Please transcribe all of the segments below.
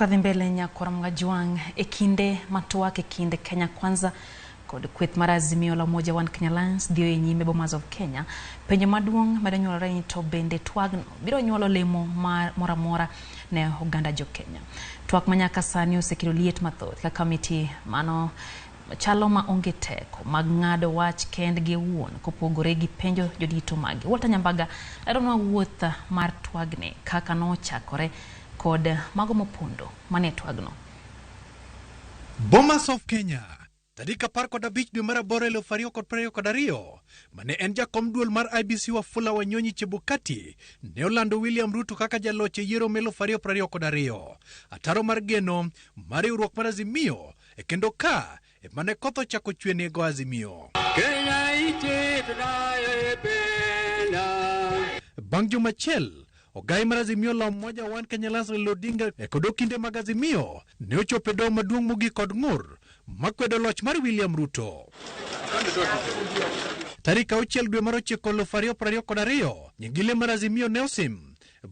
Kwadhi mbele nyakwar Mgajwang' e kinde ma twak e kind Kenya Kwanza kod kweth mar Azimio la Umoja One Kenya Alliance dhiyo e nyime Bomas of Kenya. Penjo maduong' medo nyuolore ni to bende twagno biro nyuolo lemo moro amora ne oganda jo Kenya. Twak ma nyaka sani osekelo liet mathoth ka kamiti mano chalo ma onge teko mag ng'ado wach kendgi owuon kopogore gi penjo jodito maggi. Walter Nyambaga leronwa wuoth mar twagni kaka nochakore kod mago mopondo manie twagno. Bomas of Kenya, tarik 15 dwe mar aboro 2022, mane en jakom duol mar IEBC Wafula Wanyonyi Chebukati ne olando William Ruto kaka jaloch e yiero 2022. Ataro mar geno mar riwruok mar Azimio e kendo ka ema ne koth ochako chwe nego Azimio. Bang' juma achiel, ogai mar Azimio la Umoja One Kenya Alliance Raila Odinga e kod okinde mag Azimio ne ochopo e doho maduong' mogik kod ng'ur makwedo loch mar William Ruto. Tarik 6 dwe mar 9 2022, nyingile mar Azimio ne osim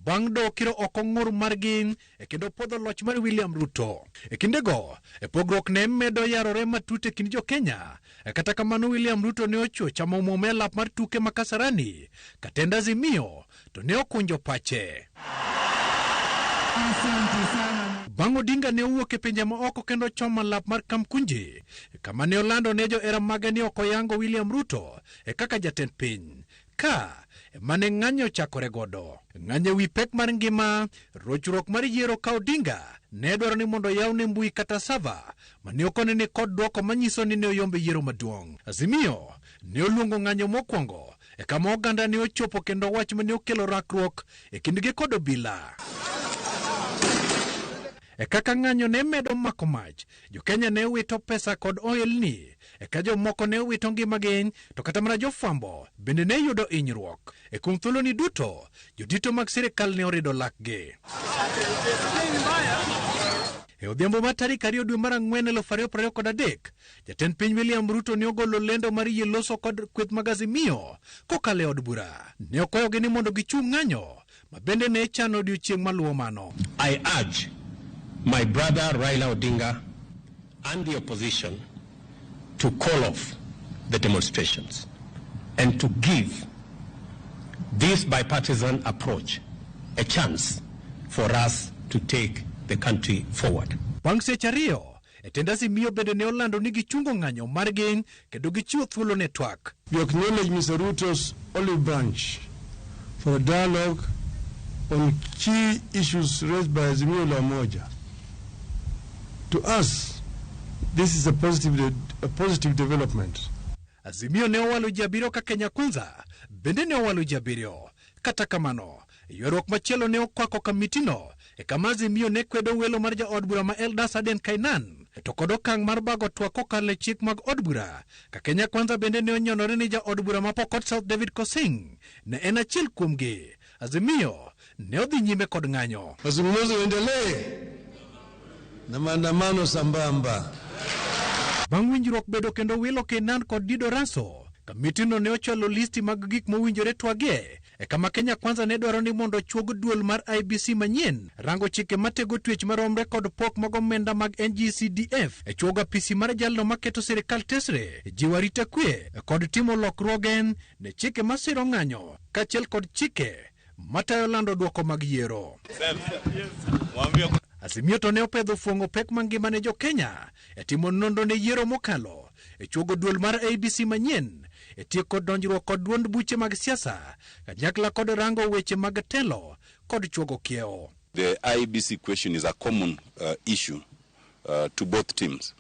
bang' doho kiro oko ng'ur margi e kendo puodho loch mar William Ruto. E kindego, e pogruok ne medo yarore matut e kind jo Kenya. E kata kamano William Ruto ne ochuo chamo omuom e lap mar tuke ma Kasarani, katend Azimio to ne okunjo pache. Bang' Odinga ne owuok e pinje ma oko kendo chomo lap mar Kamkunji, kama ne olando ne johera mage ni ok oyango William Ruto e kaka jatend piny. Ka mane ng'anyo ochakore godo. Ng'anyo ewi pek mar ngima, rochruok mar yiero ka Odinga ne dwaro ni mondo oyawne mbui kata sava mane okone ni kod dwoko manyiso ni ne oyombe yiero maduong'. Azimio ne oluongo ng'anyo mokwongo e kama oganda ne ochopo kendo wach mane okelo rakruok e kindgi kod obila. E kaka ng'anyo ne medo mako mach, jo Kenya ne wito pesa kod ohelni, e ka jomoko ne wito ngimagi, to kata mana jofwambo bende ne yudo hinyruok. E kuom thuoloni duto, jodito mag sirikal ne orido lakgi. E odhiambo mar tarik 2 dwe mar 4 2023, jatend piny William Ruto ne ogolo lendo mar yie loso kod kweth mag Azimio kokalo e od bura. Ne okwayogi ni mondo gichung' ng'anyo ma bende ne chano odiochieng' maluwo mano. I urge my brother Raila Odinga and the opposition to call off the demonstrations and to give this bipartisan approach a chance for us to take the country forward. Bang' seche 2, e tend Azimio bende ne olando ni gichungo ng'anyo margi kendo gichiwo thuolo ne twak. We acknowledge Mr. Ruto's olive branch for a dialogue on key issues raised by Azimio la Umoja. To us, this is a positive development. Azimio ne owalo ji 7 ka Kenya Kwanza bende ne owalo ji 7. Kata kamano, ywaruok machielo ne okwako kamitino e kama Azimio ne kwedo welo mar jaod bura ma Eldas Aden Kainan to kod okang' mar bago twak kokalo e chik mag od bura. Ka Kenya Kwanza bende ne onyonore ni jaod bura ma Pokot South David Kosing ne en achiel kuomgi. Azimio ne odhi nyime kod ng'anyo. Mazungumzo yaendelee na maandamano sambamba. Bang' winjruok bedo kendo wilo Kainan kod Dido Raso, kamitino ne ochwalo listi mag gik mowinjore twagie e kama Kenya Kwanza ne dwaro ni mondo ochuog duol mar IEBC manyien, rango chike matego twech maromre kod pok mag omenda mag NGCDF, e chuogo apisi mar jalno maketo sirikal tesre, jiwo arita kwe kod timo lokruoge ne chike masiro ng'anyo kaachiel kod chike matayo lando dwoko mag yiero. Azimio to ne opedho fuong'o pek mangima ne jo Kenya e timo nonro ne yiero mokalo, e chuogo duol mar IEBC manyien, e tieko donjruok kod duond buche mag siasa, kanyakla kod rango weche mag telo kod chuogo kiewo. The IEBC question is a common issue to both teams.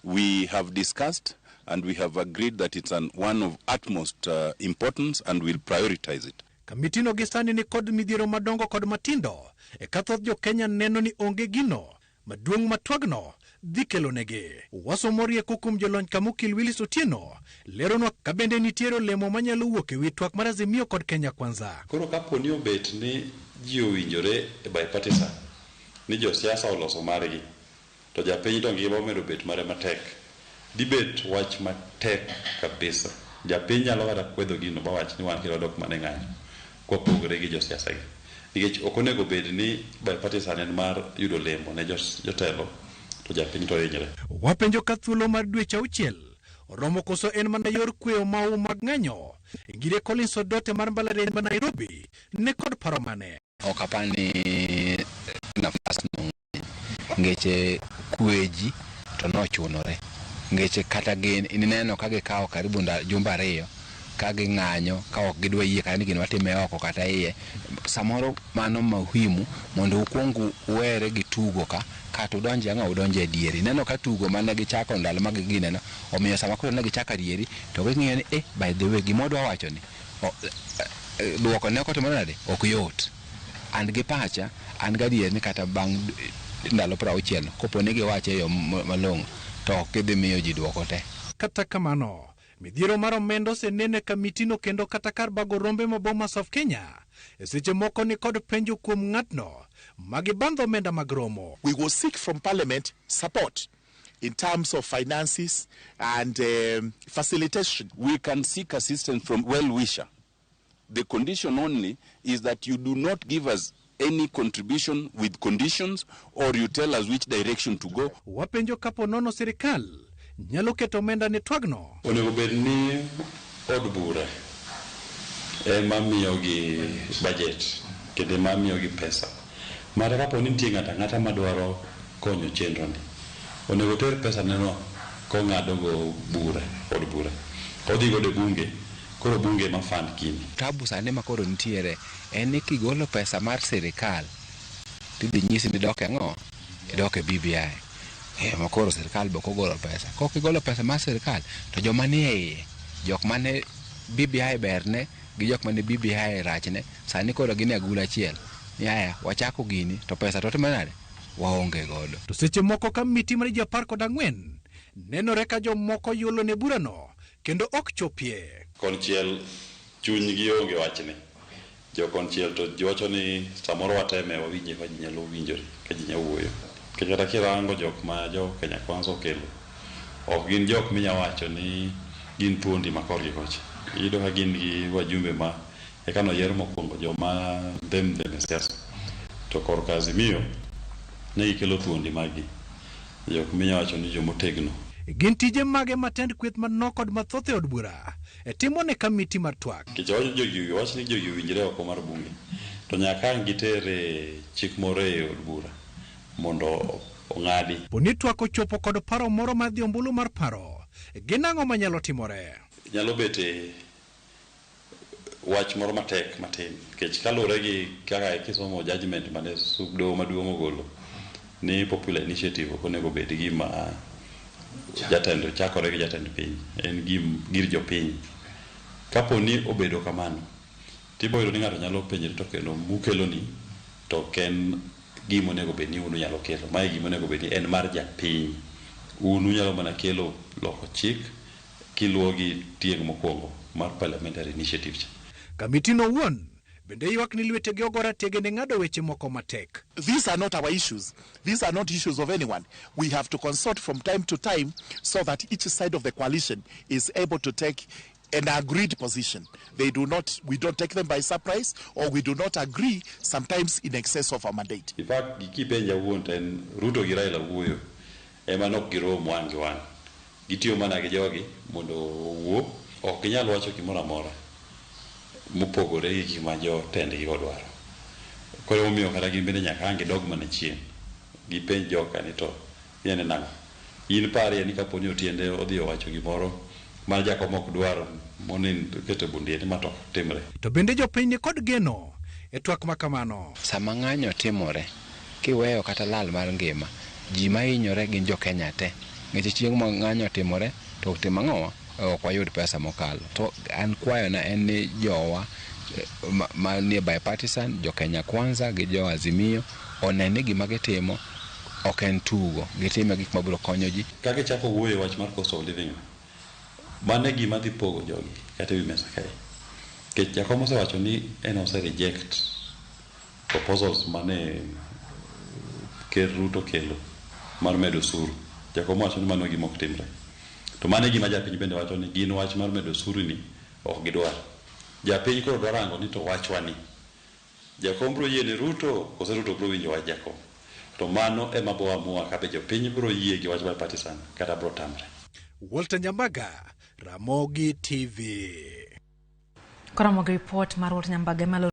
We have discussed and we have agreed that it's one of utmost importance and we'll prioritize it. Kamitino gi sani ni kod midhiero madongo kod matindo, e ka thoth jo Kenya neno ni onge gino maduong' ma twagno dhi kelonegi. Wasomo rieko kuom jolony Kamukil Willis Otieno leronwa ka bende nitiere olemo manyalo wuok ewi twak mar Azimio kod Kenya Kwanza. Koro kapo ni obet ni ji owinjore e bipartisan, ni josiasa oloso margi, to japiny to ngima omedo bet mare matek. Dibet wach matek kabisa. Japiny nyalo kata kwedho gino mawach ni wan kendo wadok mana e ng'anyo, kwapogore gi josiasa gi. Nikech ok onego bed ni bipartisan en mar yudo lemo ne jotelo to japiny to hinyre. Wapenjo ka thuolo mar dweche 6 oromo koso en mana yor kweyo mau mag ng'anyo. Ngire Collins Odote mar mbalariany ma Nairobi ne kod paro mane. Ok apar ni nafas no ngeche kweji to nochunore. Ngeche kata gin ineno ka gikawo karibu jumbe 2 ka ging'anyo ka ok gidwa yie kata ni gino watime oko kata iye. Samoro mano muhimu mondo ukwong uwere gi tugo ka kata udonje ang'o udonje e dieri. Ineno ka tugo mane gichako ndalo mag gineno omiyo sama koro ne gichako adieri to ging'iyo ni by the way gima odwa wacho ni duoko ne ok otimore nade ok yot. An gi pacha an gadier ni kata bang' ndalo 60 kopo ni giwache e yo malong'o to ok gidhi miyo ji duoko te. Kata kamano, midhiero mar omenda osenene kamitino kendo kata kar bago rombe ma Bomas of Kenya e seche moko ni kod penjo kuom ng'atno magibandho omenda mag romo. We will seek from Parliament support in terms of finances and facilitation. We can seek assistance from well-wisher. The condition only is that you do not give us any contribution with conditions or you tell us which direction to go. Wapenjo kapo nono sirikal nyalo keto omenda ne twagno. Onego bed ni od bura ema miyogi budget kendo ema miyogi pesa. Mara kapo ni nitie ng'ato ang'ata madwaro konyo chenro ni, onego ter pesa neno kong'ado go bura, od bura. Odhi godo e bunge, koro bunge ema fund gini. Tabu sani ma koro nitiere en ni kigolo pesa mar sirikal tidhi nyisi ni dok e ang'o? Idok e BBI. Ma koro sirikal be ok ogolo pesa. Kok igolo pesa mar sirikal to joma nie iye, jok mane BBI berne gi jok mane BBI rachne, sani koro gin e agulu achiel. Ni aya, wachako gini to pesa to watimo nade? Waonge godo. To seche moko kamiti mar ji 14 nenore ka jomoko yulo ne burano kendo ok chopie. Konchiel chunygi onge wachni. Jo konchiel to ji wacho ni samoro wateme wawinje ka ji nyalo winjore, ka ji nyalo wuoyo. Nikech kata kirango jok ma jo Kenya Kwanza okelo, ok gin jok minya wacho ni gin thuondi ma korgi kocha. Iyudo ka gin gi wajumbe ma eka noyier mokwongo joma dhem dhem e siasa. To korka Azimio ne gikelo thuondi maggi, jok minya wacho ni jomotegno. Gin tije mage ma tend kweth manok kod mathoth e od bura e timo ne kamiti mar twak? Nikech wach ni jogi owinjre oko mar bunge, to nyaka ang' giter e chik moro e od bura mondo ong'adi. Poni twak ochopo kod paro moro mar dhi ombulu mar paro, gin ang'o manyalo timore? Nyalo bet e wach moro matek matin, nikech kaluwore gi kaka kisomo judgment mane doho maduong' ogolo ni popular initiative ok onego bed gima jatend chakore gi jatend piny, en gir jopiny. Kapo ni obedo kamano, tibiro yudo ni ng'ato nyalo penjore to kendo mukeloni to ok en gima onego bed ni un unyalo kelo. Mae gima onego bed ni en mar japiny. Un unyalo mana kelo loko chik kiluwo gi tieng' mokwongo mar parliamentary initiative cha. Kamitino owuon bende ywak ni lwetegi ogore atege ne ng'ado weche moko matek. These are not our issues. These are not issues of anyone. We have to consult from time to time so that each side of the coalition is able to take an agreed position. They do not, we don't take them by surprise, or we do not agree sometimes in excess of our mandate. In fact, kipenja wuon to en Ruto gi Raila wuoyo ema nok girom wang' gi wang'. Gitiyo mana gi jogi mondo owuo, ok ginyal wacho gimoro amora mopogore gi gima jotendgi odwaro. Koro emomiyo kata gin bende nyaka ang' gidog mana chien. Gipenj joka ni to inene nang'o? In parie ni kapo ni Otiende odhi owacho gimoro ma jakom ok dwar mondo oketo bundie ni ma to ok timre. To bende jopiny ni kod geno e twak ma kamano? Sama ng'anyo timore, kiweyo kata lal mar ngima, ji mahinyore gin jo Kenya te. Nikech chieng' ma ng'anyo otimore, to otimo ang'owa? Ok wayud pesa mokalo. To an kwayona en ni jowa manie bipartisan, jo Kenya Kwanza gi jo Azimio, one ni gima gitimo ok en tugo, gitime gik mabiro konyo ji. Ka gichako wuoyo e wach mar cost of living, mano e gima dhi pogo jogi kata ewi mesa kae. Nikech jakom osewacho ni en ose reject proposals mane Ker Ruto kelo mar medo osuru. Jakom owacho ni mano gima ok timre. To mano e gima japiny bende wacho ni gin wach mar medo osuru ni ok gidwar. Japiny koro dwa rango ni to wachwa ni Jakom biro yie ne Ruto koso Ruto biro winjo wach Jakom? To mano ema bo amua kabe jopiny biro yie gi wach bipartisan kata biro tamre. Walter Nyambaga, Ramogi TV. Koro mogo ripot mar Walter Nyambaga malo.